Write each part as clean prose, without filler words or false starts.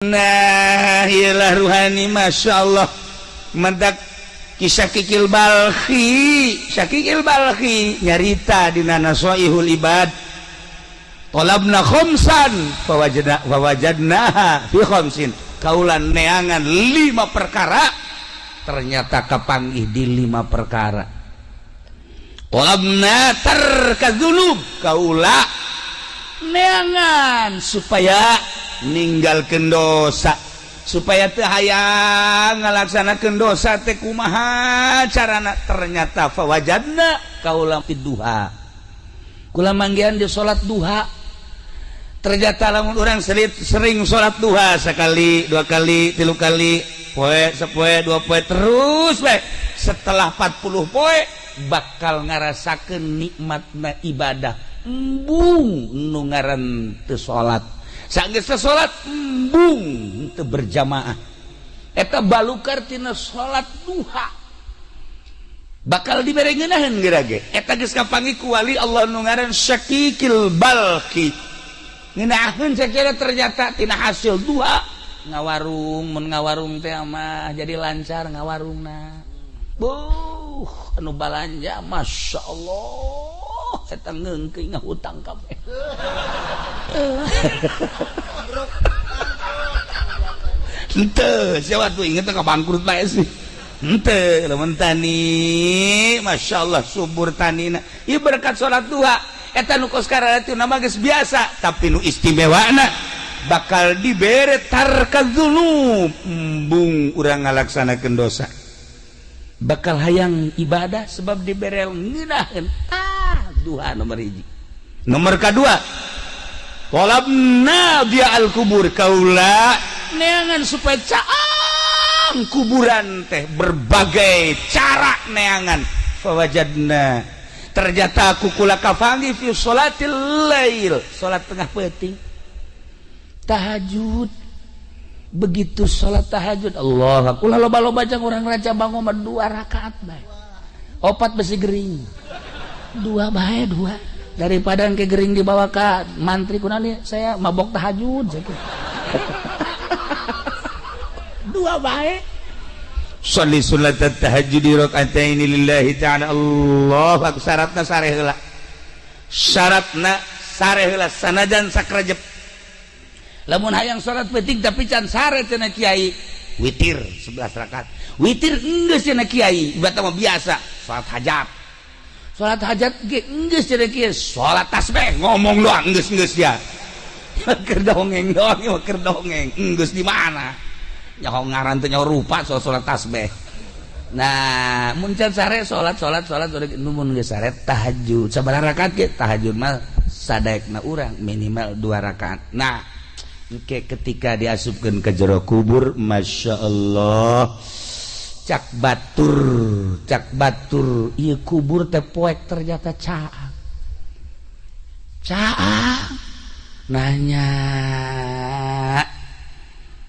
Nah, iyalah ruhani, Masya Allah. Mendak kisah Kikil Balkhi, Syakikil Balkhi nyarita dina Nasoihul Ibad, tolabna khamsan fawajadna fawajadnaha fi khamsin. Kaula neangan lima perkara, ternyata kapanggih di lima perkara. Tolabna tarka dzunub, kaula neangan supaya ninggalkeun dosa, supaya teu hayang ngalaksanakeun dosa teh kumaha carana. Ternyata fawajadna kaula fi duha, kula manggihan di salat duha. Ternyata lamun orang sering salat duha, sekali, dua kali, tilu kali, poe sapoe, dua poe, terus bae, setelah 40 poe bakal ngarasakeun nikmatna ibadah. Embung nu ngaran teu salat, sanggeus teu salat embung teu berjamaah. Eta balukar tina salat duha bakal dibere ngeunaheun geura ge. Eta geus kapanggih ku wali Allah nu ngaran Syakikil Balki, ngeunaheun sakira. Ternyata tina hasil duha ngawarung, mun ngawarung teh mah jadi lancar ngawarungna. Buh, anu balanja, Masya Allah, eta ngeungkeun ngahutang kabeh. Henteu, siapa tuh inget ka bangkrut bae sih. Henteu, lamun tani, Masya Allah, subur tanina. Ieu berkat salat duha. Eta nu kos kararitu nama geus biasa, tapi nu istimewana bakal dibere tarka dzunub, embung urang ngalaksanakeun dosa. Bakal hayang ibadah sebab dibere ngeunaheun. Ah, duha nomor hiji. Nomor kedua, tolabna dia al kubur, kaula neangan supaya caang kuburan teh, berbagai cara neangan. Fawajadna, ternyata ku kula kapanggih fi sholatil lail, salat tengah peuting, tahajud. Begitu salat tahajud, Allah, kula loba-loba jang urang Raja Bango mah dua rakaat bae, opat besi gering, dua bae, dua, daripada ke gering dibawa ke mantri kunani, saya mabok tahajud saya. Dua bae. Sholli sunat tahajud rakaataini lillahi ta'ala, Allah akbar. Syaratna sare heula, syaratna sare heula, sanajan sakrejep. Lamun hayang salat peuting tapi can sare, cenah kiai, witir 11 rakaat. Witir enggeus cenah kiai, ibarat mah biasa salat hajat. Salat hajat ge enggeus cenah kiai, salat tasbih, ngomong doang enggeus, enggeus ya. Keur dongeng doang, ieu keur dongeng. Enggeus di mana? Nyaho ngaran teh, nyaho rupa soal salat tasbih. Nah, mun can sare salat, salat, salat, salat, mun geus sare tahajud. Sabaraha rakaat ge? Tahajud mah sadaekna urang, minimal dua rakaat. Nah, ke ketika diasupkan ke jero kubur, Masya Allah, cak batur, cak batur, iya kubur teh poek, ternyata caang caang. Nanya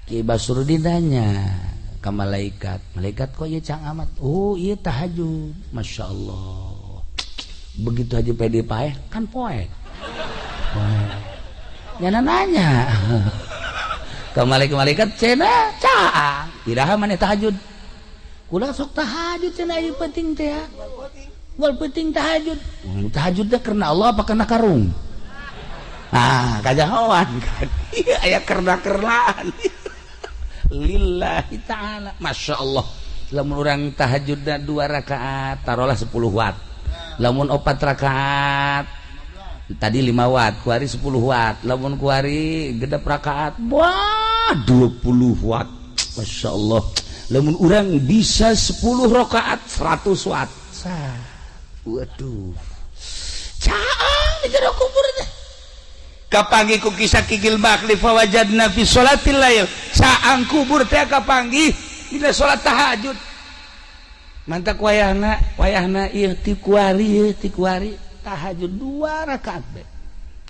Ki Basrudin, nanya ke malaikat, "Malaikat, kok iya caang amat?" "Oh iya, tahajud." Masya Allah, begitu aja pede paeh kan poek poek. Nyana nanya ke malaikat-malaikat, "Cenah caang, iraha maneh tahajud?" "Kula sok tahajud," cenah, "ieu penting teh ya. Wal penting tahajud." Tahajud teh karena Allah apa karena karung? Ah, kajahoan kan. Iya, aya kerna-kernaan. Lillahi ta'ala. Masya Allah. Lamun urang tahajudna dua rakaat, taruhlah 10 watt. Lamun opat rakaat, tadi 5 watt, kuari 10 watt. Lamun kuari genep rakaat, wah, 20 watt. Masya Allah. Lamun urang bisa 10 rakaat, 100 watt. Sah. Waduh. Caang di jero kubur teh. Kapanggih ku kisah Kikil Bakli, fawajadna fi sholatil lail. Caang kubur teh kapanggih dina salat tahajud. Mantak wayahna, wayahna ieu ti kuari, ieu ti kuari tahajud dua rakaat be.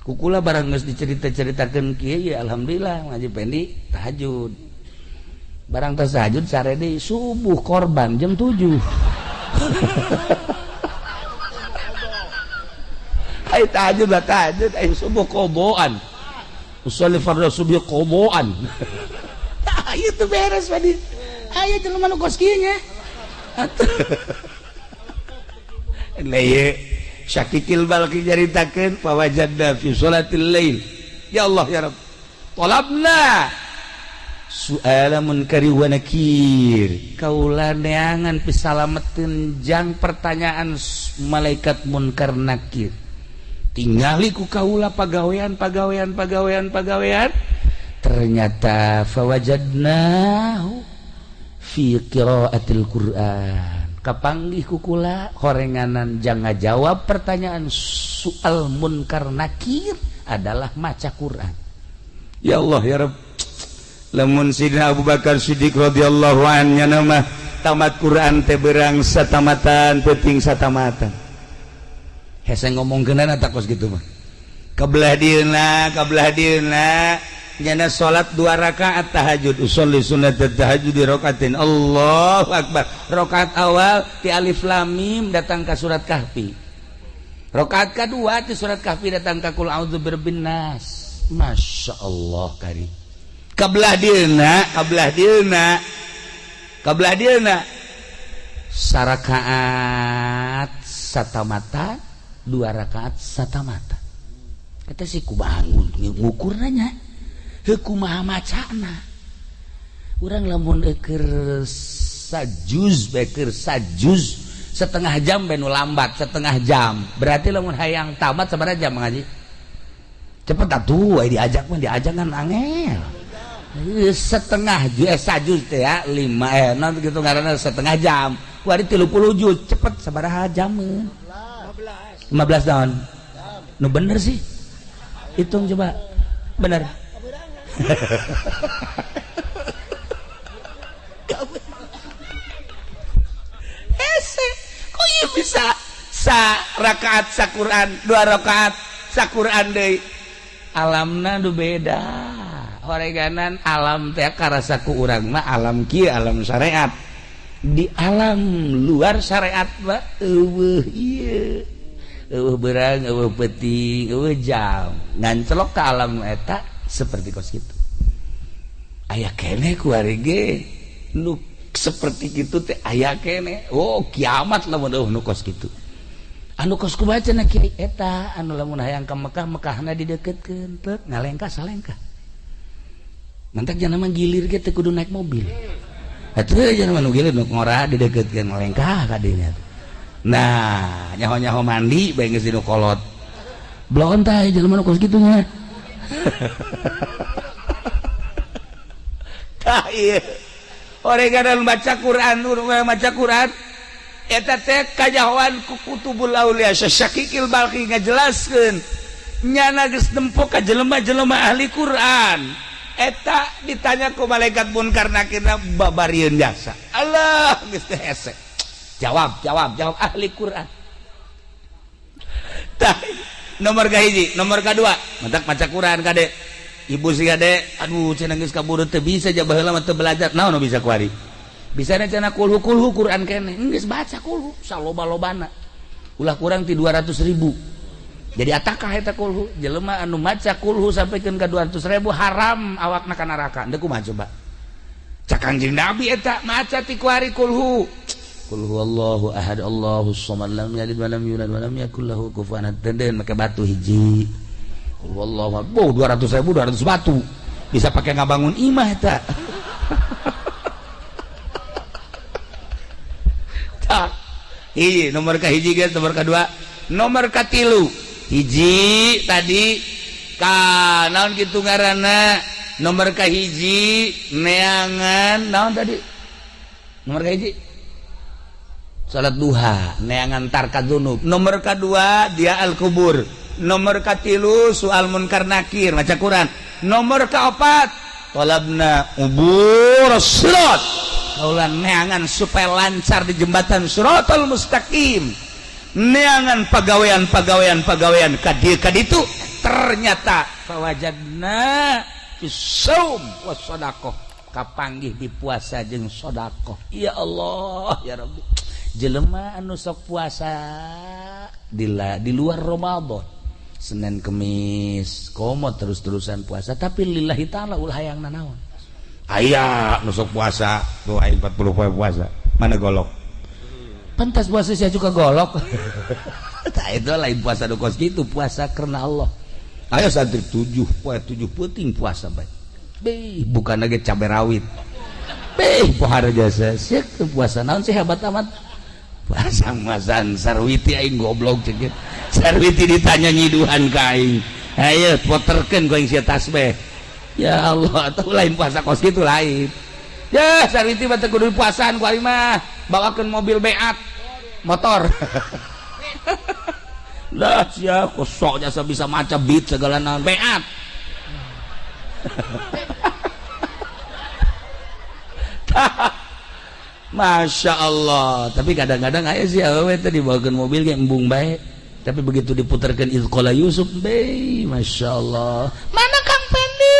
Kukula barang geus dicerita-ceritakeun kieu ya, alhamdulillah ngaji pendi tahajud. Barang tos tahajud sare deui, subuh korban jam 7. Ai tahajud lah tahajud, ai subuh koboan. Usolli fardhu subuh koboan. Ieu teu beres tadi. Aya jelema nu kos kieu nya. Atuh. Lah ieu Syakikil Balki nyaritakeun fawajadna fi sholatil lail. Ya Allah ya Rabb. Talabna su'ala munkari wa nakir. Kaula neangan pisalameteun jang pertanyaan malaikat munkar nakir. Tingali ku kaula pagawean pagawean pagawean pagawean, ternyata fawajadnahu fi qiraatil Qur'an. Kapanggih ku kula horenganan jang ngajawab pertanyaan soal munkar nakir adalah maca Quran. Ya Allah ya Rabb. Lamun Sidina Abu Bakar Siddiq radhiyallahu anhu mah tamat Quran teh berang satamatan peuting satamatan. Hese ngomongkeunana tak kos kitu mah. Kabelah dieuna, kabelah dieuna nyana salat 2 rakaat tahajud, usolli sunnat tahajud di rakaatin. Allahu akbar. Rakaat awal ti alif lam mim datang ka surat Kahfi. Rakaat kedua ti surat Kahfi datang ka qul a'udzu birabbin nas. Masya Allah kari. Kabelah dieuna, kabelah dieuna. Kabelah dieuna sarakaat satamata, 2 rakaat satamata. Eta sih kumaha ngukurna nya. Heuh kumaha macana. Urang lamun keur sajuz bae keur sajuz setengah jam bae nu lambat setengah jam. Berarti lamun hayang tamat sabaraha jam ngaji? Cepet atuh aya diajak mah diajak kan angel. Setengah juz sajuz teh ya 5 non gitu ngaranna setengah jam. Kuari 30 juz cepet sabaraha jameun? 15 tahun. Nu bener sih. Hitung coba. Bener. Hese, kok ieu bisa sa rakaat sa Quran, 2 rakaat sa Quran deui. Alamna nu beda. Horeganan alam teh karasa ku urang mah alam kieu alam syariat. Di alam luar syariat mah eueuh ieu. Eueuh beurang, eueuh peuting, eueuh jam. Ngancelok ka alam eta seperti kos kitu. Aya keneh ku ari ge nu seperti kitu teh aya keneh. Oh, kiamat lamun eueuh nu kos kitu. Anu kos kumaha cenah kiai eta anu lamun hayang ka Mekah, Mekahna dideukeutkeun teu ngalengkah salengkah. Mantak jangan mah gilir ge teu kudu naik mobil. Atuh jangan mah nu gilir nu ngora dideukeutkeun ngalengkah ka dinya. Nah, nyaho-nyaho mandi bae geus dinu kolot. Blon tah jelema nu kos kitu nya. Tah ieu. Oreganan baca Quran, maca Quran eta teh kajahoan ku kutubul aulia Syakikil Balki ngajelaskeun nyana geus nempo ka jelema-jelema ahli Quran. Eta ditanya ku malaikat munkar nakir babarieun jasa. Allah geus teh hese. Jawab, jawab, jawab ahli Quran. Tah, nomor kahiji, nomor kadua, mantak maca Quran kade. Ibu sih kade, aduh cenah geus kaburu teu bisa ja baheula mah teu belajar. Naon nu bisa kuari? Bisa cenah kulhu kulhu Quran keneh. Geus baca kulhu saloba-lobana. Ulah kurang ti 200.000. Jadi atakah eta kulhu? Jelema anu maca kulhu sampaikan ka 200.000 haram awakna ka neraka. Deuk kumaha coba? Cak Kangjeng Nabi eta maca ti kuari kulhu. Qul huwallahu ahad Allahus samad lam yalid wa lam yulad wa lam yakul lahu kufuwan ahad. Den make batu hiji. Qul huwallahu ahad. Oh, 200.000 200 batu. Bisa pakai ngabangun imah eta. Tah. Hiji nomor ka hiji guys, nomor kedua, nomor katilu. Hiji tadi ka naon kitu ngaranna? Nomor ka hiji neangan naon tadi? Nomor ka hiji salat duha neangan tarka dzunub. Nomor kedua dia al kubur. Nomor katilu soal munkar nakir maca Quran. Nomor keempat talabna ubur sirat. Kaula neangan supaya lancar di jembatan siratal mustaqim. Neangan pagawean-pagawean pagawean ka dieu ka ditu ternyata fawajadna fis saum was sadaqah. Kapanggih di puasa jeung sedekah. Ya Allah ya Rabbi. Jelema anu sok puasa di luar Ramadan, Senin Kemis komo terus-terusan puasa tapi lillahi ta'ala ulah hayang nanaon. Aya nu sok puasa, tuh aing 40 poe puasa. Mana golok? Pantas puasa saya juga golok. Tah itu lain puasa nu kos kitu, puasa karena Allah. Ayo santri 7 poe 7 peuting puasa bae. Beh, bukan lagi cabai rawit. Beh, pohara jasa. Sia puasa naon sih hebat amat. Puasa masan sarwiti aing goblok cek. Sarwiti ditanya nyiduhan ka aing. Ayo puterkeun ku aing sia tasbih. Ya Allah, atau lain puasa kos kitu lain. Ya, sarwiti mah teu kudu puasaan ku aing mah. Bawakeun mobil beat motor. Lah sia kosok jasa bisa maca beat segala naon beat. Masya Allah. Tapi kadang-kadang aya sih awewe teh dibawakeun mobil ge embung bae. Tapi begitu diputarkan Izqala Yusuf, be, Masya Allah. Mana Kang Pendi?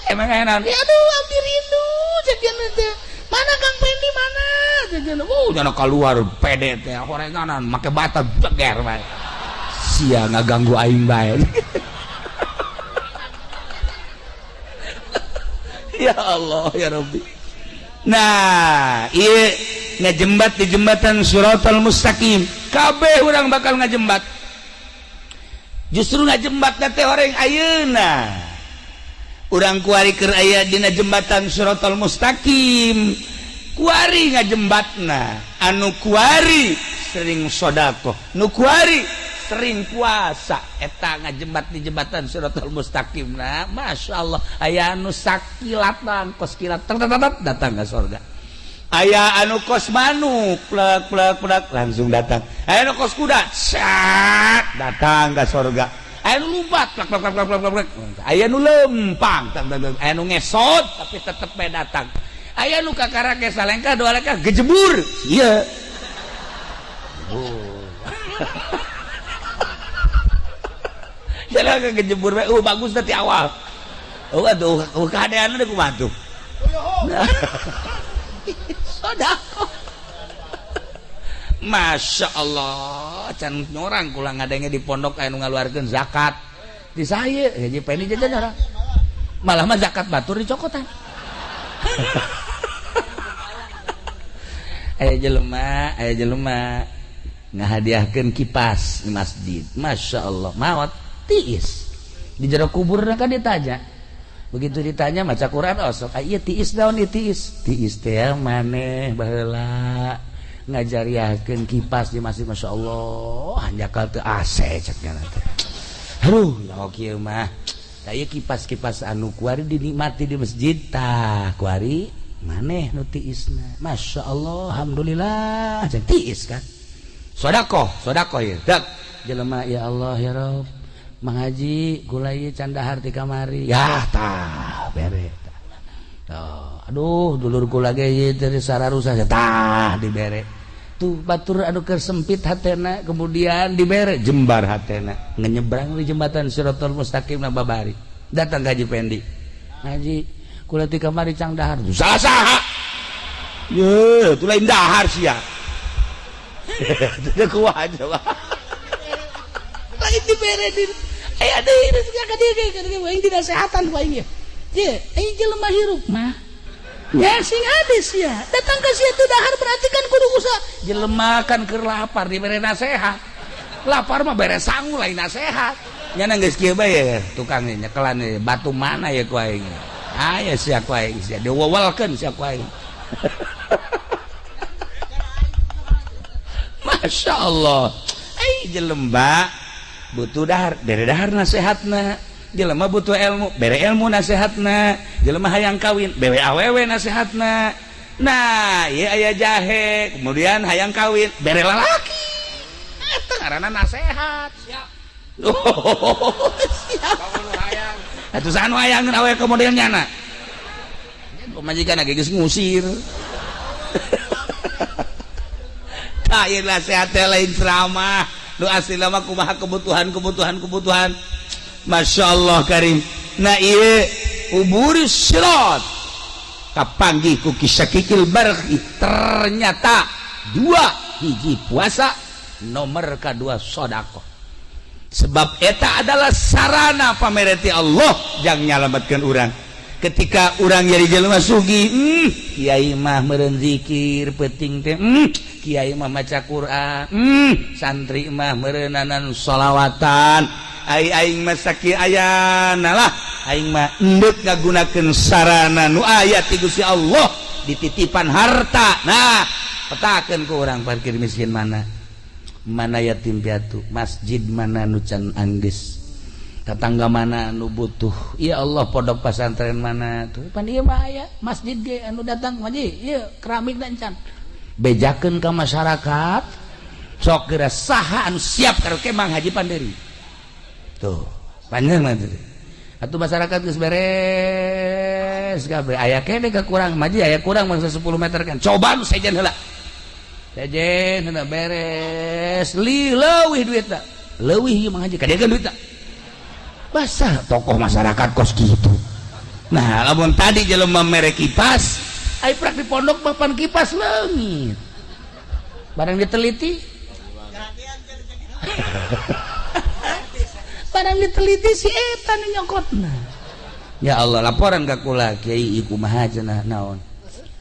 Emang enak. Ya aduh, abdi rindu ceuk teh. Mana Kang Pendi mana? Ceuk. Oh, jangan keluar pede teh horenganan make bata jeger bae. Sia ngaganggu aing bae. Ya Allah ya Rabbi. Nah, ieu ngajembat di jembatan Shiratal Mustaqim. Kabeh urang bakal ngajembat. Justru ngajembat teh orang ayeuna. Urang kuari keur aya dina jembatan Shiratal Mustaqim. Kuari ngajembatna, anu kuari sering sedekah, nu kuari sering puasa, eta ngajembat di jembatan Shiratal Mustaqim. Nah, Masya Allah, aya anu sakilatan kos kilat datang ke surga. Aya anu kos manuk plek plek plek langsung datang. Aya anu kos kuda sat datang ke surga. Aya anu lompat plek plek plek plek plek. Aya anu lempang, aya anu ngesot tapi tetep bae datang. Aya anu kakarake salengkah dua lengkah gejebur. Ieu. Oh. Jalan kejebur bae. Bagus tadi awal. Oh aduh, keadaan udah kumaha tuh. Sedekah. Masya Allah, can nyorang kula ngadenge di pondok aya nu ngaluarkeun zakat. Di saya, ya Pendi jajan nyorang. Malah mah zakat batur dicokotan. Aya jelema ngahadiahkeun kipas di masjid. Masya Allah, maot tiis. Di jero kuburna kan ditanya. Begitu ditanya maca Quran osok, oh, iya tiis daun ieu tiis. Tiis teh maneh baheula ngajariahkeun kipas di masjid. Masya Allah, hanjakal teu AC cek nya teh. Aduh, nyaho kieu mah. Tah ieu kipas-kipas anu kuari dinikmati di masjid tah kuari maneh nu tiisna. Masya Allah, alhamdulillah cek tiis kan. Sodakoh, sodakoh ieu. Dak jelema ya Allah ya Rabb. Mang Haji gula ieu can dahar ti kamari. Ya tah bere. Oh, aduh dulur kula ge ieu teh sararusa tah dibere. Tuh batur anu keur sempit hatena kemudian dibere jembar hatena. Ngenyebrang di jembatan Shiratal Mustaqim na babari. Datang ka Haji Pendi. Haji kula ti kamari cang dahar. Salah saha? Ye, tu lain dahar sia. Teu kuat coba. Lain dibere di aya deui ka dieu aing dinasehatan ku aing ye. Ye, aing jelema hirup mah. Ya sing hadis ya. Datang ka sia teu dahar berarti kan kudu usaha. Jelema kan keur lapar dibere nasehat. Lapar mah bere sangu lain nasehat. Nya geus kieu bae ya tukang nyekelan batu mana ya ku aing. Aya sia ku aing sia diwewelkeun sia ku aing. Masya Allah. Ai jelema butuh dahar, bere dahar nasehatna. Jelema butuh ilmu, bere ilmu nasehatna. Jelema hayang kawin, bere awewe nasehatna. Nah, ieu aya jahe, kemudian hayang kawin, bere lalaki. Eta ngaranna nasehat. Siap. Oh, siap. Atuh saha nu hayangeun awewe kemudian nyana? Pamajikan ge geus ngusir. Tah ieu nasehat teh lain ceramah. Nu asli mah kumaha kebutuhan. Masya Allah karim. Nah ieu uburis sirat kapanggih ku kisakikil barqi. Ternyata dua hiji puasa, nomor kedua sedekah. Sebab eta adalah sarana pamere ti Allah jang nyalamatkeun urang. Ketika urang jadi jelema sugih, kiai mah meureun zikir peuting teh, kiai mah maca Quran, santri mah meureunanan sholawatan. Ai aing mah sakieu ayana lah, aing mah endek ngagunakeun sarana nu aya ti Gusti Allah dititipan harta. Nah, petakeun ku urang fakir miskin mana, mana yatim piatu, masjid mana nu can anggeus, tetangga mana nu butuh. Ya Allah, pondok pesantren mana tuh pan ieu mah aya masjid ge anu datang haji ieu keramik dan can bejakeun ka masyarakat. Sok geura saha anu siap karaoke Mang Haji Panderi tuh panjang mah atuh. Masyarakat geus beres kabeh, aya kene kekurang maji, aya kurang mangsa 10 meter kan. Coba nu sejen heula, sejen heula beres li leuwih duitna, leuwih ieu Mang Haji kadegan duitna. Basah tokoh masyarakat kos gitu. Nah, lamun tadi jelema mere kipas, ai prak di pondok mah pan kipas leungit, barang diteliti, barang diteliti si eta nu nyokotna. Ya Allah, laporan ka kula, "Kiai, kumaha cenah?" "Naon?"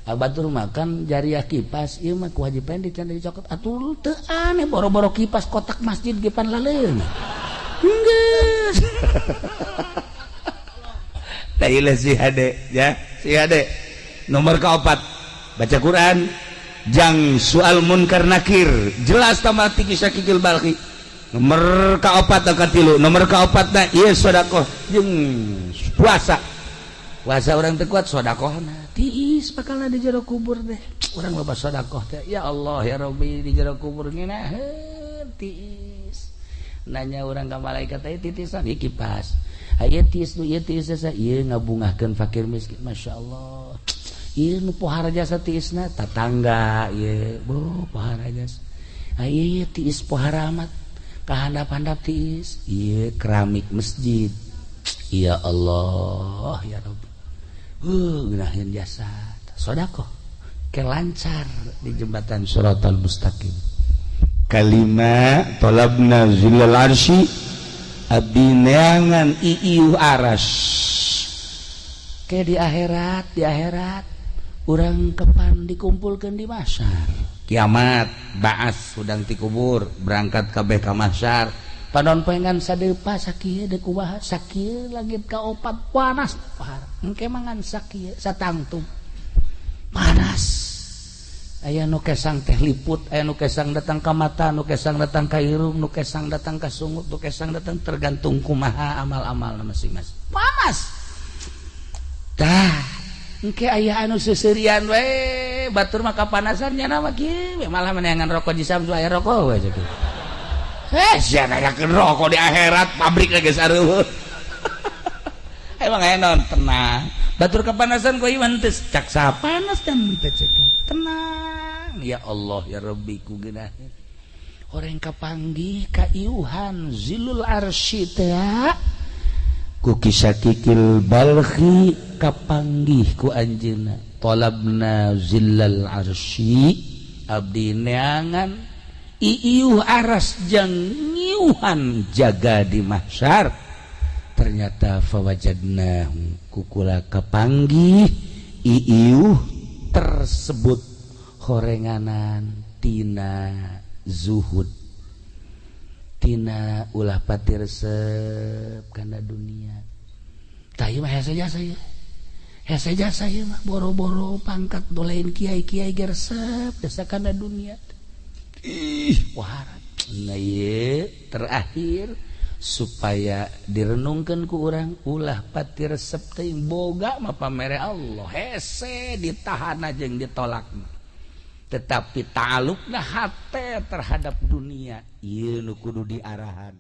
"Batur makan jariah kipas ieu mah ku Haji Pendi can dicokot." Atuh teu aneh, boro-boro kipas, kotak masjid ge pan laleung geus. Tailah si hade ya, si hade nomor keempat baca Quran jang soal munkar nakir jelas tambah tinggi. Syakikil Balkhi nomor keopat katilu, nomor keopat na ieu sedekah jeung puasa. Puasa orang teu kuat, sedekahna tiis bakal di jero kubur deh. Urang loba sedekah teh, ya Allah ya Rabbi, di jero kubur ngeunaheun tiis. Nanya orang ka malaikat teh, titisan ieu kipas aya, tiis nu ieu, tiis jasa ieu ngabungahkeun fakir miskin, masyaallah. Ieu nu pohara jasa tiisna tatangga ieu, bo pohara jasa. Ieu tiis pohara amat kahandap-handap tiis ieu keramik masjid. Ya Allah ya Rabbi, ngeunaheun jasa sedekah ke lancar di jembatan Shiratal Mustaqim. Kalima talabna zillal arsy, abdi neangan iiuh aras ke di akhirat. Di akhirat urang kepan dikumpulkan di mahsyar kiamat, baas hudang ti kubur berangkat kabeh ka mahsyar. Panon poe ngan sadepa sakieu deuk kumaha, sakieu langit ka opat panas pahar. Engke mangan sakieu satangtung panas. Aya nu kesang teh liput, aya nu kesang datang ka mata, nu kesang datang ka irung, nu kesang datang ka sungut, nu kesang datang tergantung kumaha amal-amal masing-masing. Panas tah engke aya anu seuseurian we, batur mah kapanasan nya mah kieu malah meneangan rokok di Samsu, aya rokok we kieu. Eh, sia nanyakeun rokok di akhirat, pabrik geus areueuh. Emang aya naon, tenang. Batur kepanasan ku iman teu cak panas dan teu cek. Tenang. Ya Allah ya Rabbi ku geunaheun. Orang kapanggih kaiuhan zilul arsy teh ku Kisakikil Balkhi, kapanggih ku anjeunna talabna zillal arsy, abdi neangan iiuh aras jang ngiuhan jaga di mahsyar. Ternyata fawajadna kukula kapanggih iiuh tersebut horenganan tina zuhud, tina ulah pati resep kana dunia. Tah ieu mah hese jasa ieu, hese jasa ieu mah. Boro-boro pangkat dolain kiai-kiai ge resep jasa kana dunia. Ih, waharat. Nah, ieu terakhir supaya direnungkan ku urang, ulah pati resep teh. Boga mah pamere Allah, hese ditahan jeung ditolak, tetapi ta'alluqna hate terhadap dunia ieu nu kudu diarahan.